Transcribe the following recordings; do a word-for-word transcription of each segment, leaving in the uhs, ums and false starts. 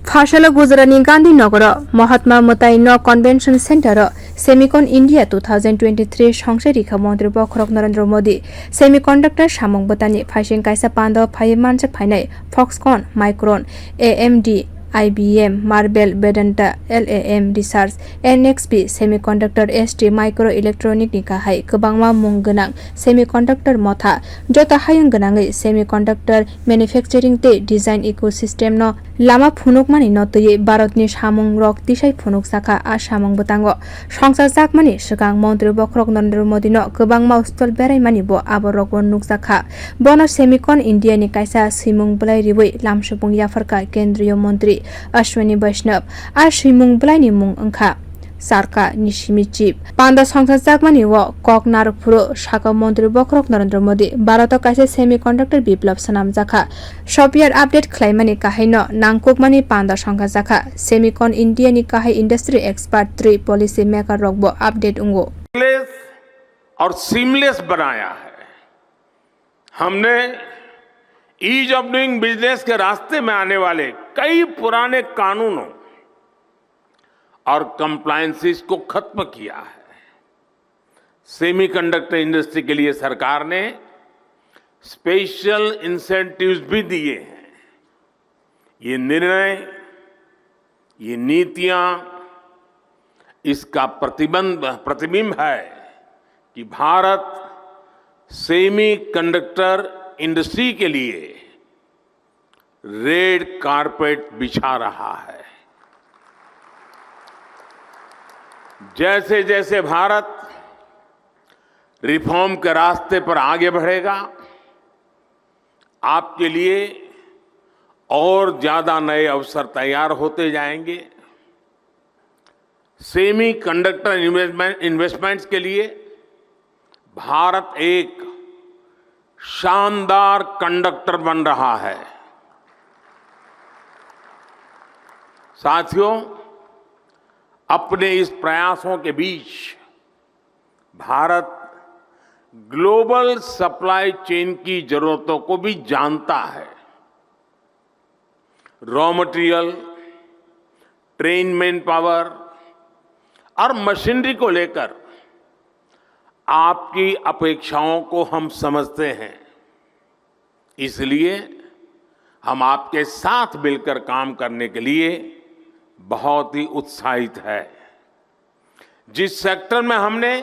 Pharsalo Gujaratni Gandhinogoro Mahatma Mwtai No Convention Centero Semicon India two thousand twenty-three songchai rikha Montri Bokhorok Narendra Modi. Semiconductor samung bwtani phaising kaisa pando phaiwi manjak phainai Foxconn, Micron, A M D, I B M, Marvell, Vedanta, L A M Research, N X P, Semiconductor, S T Microelectronic ni kahai kwbangma mung gwnang semiconductor motha joto hayung gwnangwi semiconductor manufacturing tei design ecosystem no lama phunukmani no twiwi Bharatni samungrok tisai phunukjakha. A samung bwtango songchajakmani swkang Montri Bokhorok Narendra Modi no kwbangma stol beraimani bo aborokbo nukjakha. Bono Semicon India ni kaisa swimung bwlai riwi lamsopung yapharkha Kendriya Montri Ashwini Vaishnaw. A swimung bwlaini mung wngkha Sarka Nishimi Chip. Panda songchajakmani o kok narwk phuru sakha Montri Bokhorok Narendra Modi, Bharat o kaisa semiconductor biplab swnamjakha. Software update khlaimani kahaino nangkukmani panda songchajakha. Semicon India ni kahai industry expert tei policy maker rokbo update wngo. और सीमलेस बनाया है। हमने ease of doing business के रास्ते में आने वाले कई पुराने कानूनों और कंप्लायंसेस को खत्म किया है। सेमीकंडक्टर इंडस्ट्री के लिए सरकार ने स्पेशल इंसेंटिव्स भी दिए हैं। ये निर्णय, ये नीतियां इसका प्रतिबंध प्रतिबिंब है कि भारत सेमीकंडक्टर इंडस्ट्री के लिए रेड कारपेट बिछा रहा है। जैसे जैसे भारत रिफॉर्म के रास्ते पर आगे बढ़ेगा, आपके लिए और ज्यादा नए अवसर तैयार होते जाएंगे। सेमीकंडक्टर इन्वेस्टमेंट इन्वेस्टमेंट्स के लिए भारत एक शानदार कंडक्टर बन रहा है। साथियों, अपने इस प्रयासों के बीच भारत ग्लोबल सप्लाई चेन की जरूरतों को भी जानता है। रॉ मटेरियल, ट्रेन मैनपावर और मशीनरी को लेकर आपकी अपेक्षाओं को हम समझते हैं। इसलिए हम आपके साथ मिलकर काम करने के लिए बहुत ही उत्साहित है। जिस सेक्टर में हमने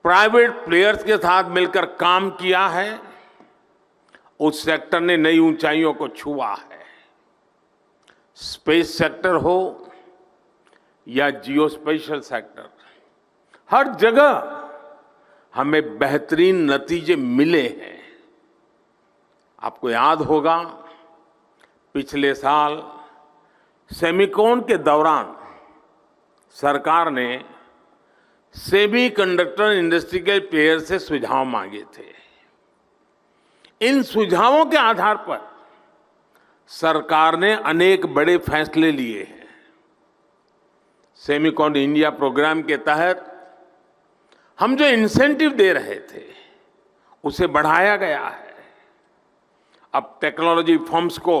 प्राइवेट प्लेयर्स के साथ मिलकर काम किया है, उस सेक्टर ने नई ऊंचाइयों को छुआ है। स्पेस सेक्टर हो या जियोस्पेशल सेक्टर, हर जगह हमें बेहतरीन नतीजे मिले हैं। आपको याद होगा, पिछले साल सेमीकॉन के दौरान सरकार ने सेमीकंडक्टर इंडस्ट्री के प्लेयर से सुझाव मांगे थे। इन सुझावों के आधार पर सरकार ने अनेक बड़े फैसले लिए हैं। सेमीकॉन इंडिया प्रोग्राम के तहत हम जो इंसेंटिव दे रहे थे, उसे बढ़ाया गया है। अब टेक्नोलॉजी फर्म्स को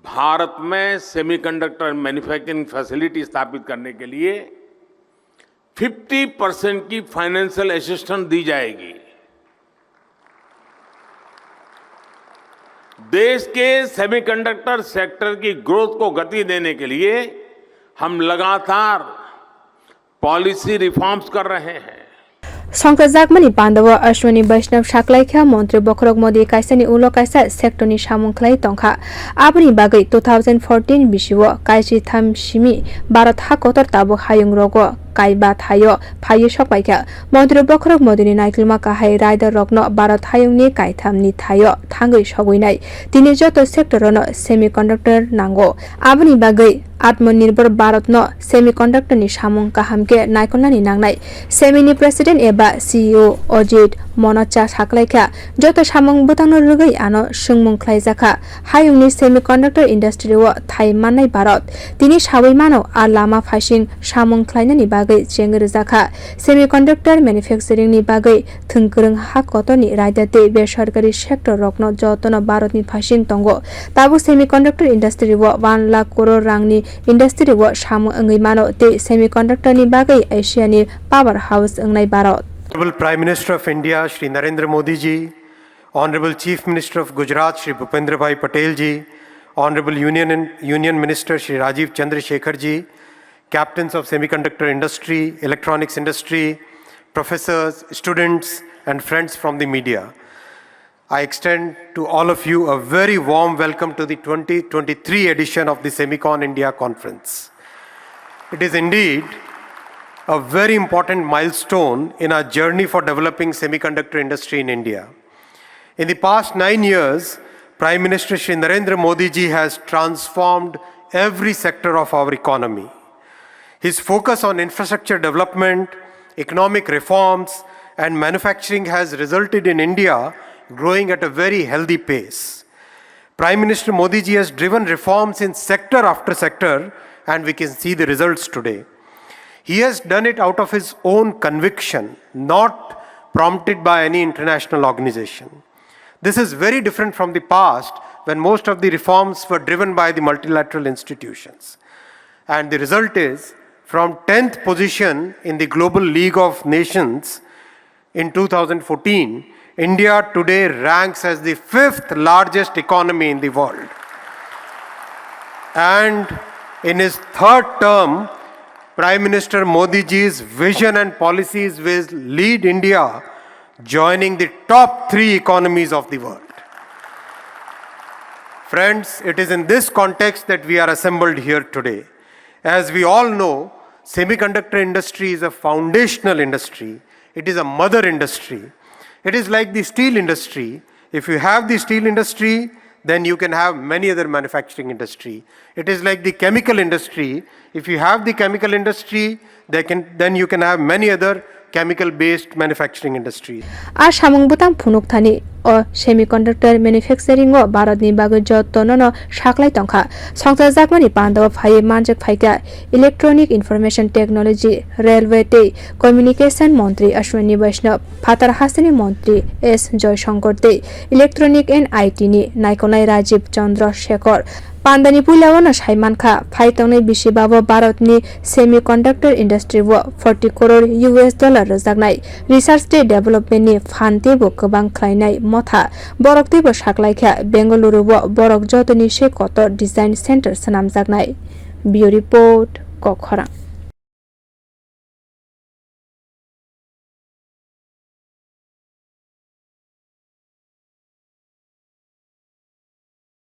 भारत में सेमीकंडक्टर मैन्युफैक्चरिंग फैसिलिटी स्थापित करने के लिए फिफ्टी परसेंट की फाइनेंशियल असिस्टेंस दी जाएगी। देश के सेमीकंडक्टर सेक्टर की ग्रोथ को गति देने के लिए हम लगातार पॉलिसी रिफॉर्म्स कर रहे हैं। Songkhajakmani pandao Ashwini Vaishnaw saklaikha, Montri Bokhorok Modi kaisani ulo kaisa sectorni samung khlai tongkha. Aboni bagwi two thousand fourteen bisio kaisi tham simi Bharat ha kotor tabuk hayungrogo kaiba thaio phaiwi sokpaikha. Montri Bokhorok Modini naikolma kahai rider rokno Bharat hayungni kaithamni thaio thangwi sogwinai. Tini joto sectorono semiconductor nango. Aboni bagwi Atmanirbhar Bharat no semiconductor ni samung kaham khe naikolnani nangnai. Semi ni president eba C E O Ajit Manocha saklaikha, joto samung bwtangno rwgwi ano swngmung khlaijakha, hayungni semiconductor industry o thai mannai Bharat. Tini sawi mano a lama phaising samung khlainani bagwi chengwi rwjakha. Semiconductor manufacturing ni bagwi thwngkwrwng ha kotorni raida tei besorkari sector rokno jotono Bharatni phasing tongo. Tabuk semiconductor industry o one lakh crore rangni industry o samung wngwi mano tei semiconductor ni bagwi Asia ni power house wngnai Bharat. Honorable Prime Minister of India, Shri Narendra Modi ji, Honorable Chief Minister of Gujarat, Shri Bhupendra Bhai Patel ji, Honorable Union, Union Minister, Shri Rajeev Chandrasekhar ji, captains of semiconductor industry, electronics industry, professors, students, and friends from the media. I extend to all of you a very warm welcome to the twenty twenty-three edition of the Semicon India Conference. It is indeed a very important milestone in our journey for developing semiconductor industry in India. In the past nine years, Prime Minister Shri Narendra Modi ji has transformed every sector of our economy. His focus on infrastructure development, economic reforms, and manufacturing has resulted in India growing at a very healthy pace. Prime Minister Modi ji has driven reforms in sector after sector, and we can see the results today. He has done it out of his own conviction, not prompted by any international organization. This is very different from the past, when most of the reforms were driven by the multilateral institutions. And the result is, from tenth position in the Global League of Nations in two thousand fourteen, India today ranks as the fifth largest economy in the world. And in his third term, Prime Minister Modi ji's vision and policies will lead India joining the top three economies of the world. Friends, it is in this context that we are assembled here today. As we all know, semiconductor industry is a foundational industry. It is a mother industry. It is like the steel industry. If you have the steel industry, then you can have many other manufacturing industry. It is like the chemical industry. If you have the chemical industry, they can, then you can have many other chemical based manufacturing industries. A samung bwtang phunuk thani o semiconductor manufacturing o Bharat ni bagwi joto nono saklai tongkha. Songchajakmani panda o phaiwi manjak phaikha Electronic Information Technology, Railway tei Communication Montri Ashwini Vaishnaw, phatar hasteni Montri S Joyshankar tei Electronic and I T ni naikolnai Rajiv Chandra Shekhar. Pandani puila o no sai mankha, phai tongnai bisi babo Bharat ni semiconductor industry o forty crore U S dollar rwjaknai. Research tei development ni phan teibo kwbang khlainai motha. Borok teibo saklaikha, Bengaluru o borok jotoni se kotor design center swnamjaknai. Bureau Report, Kokkhorang.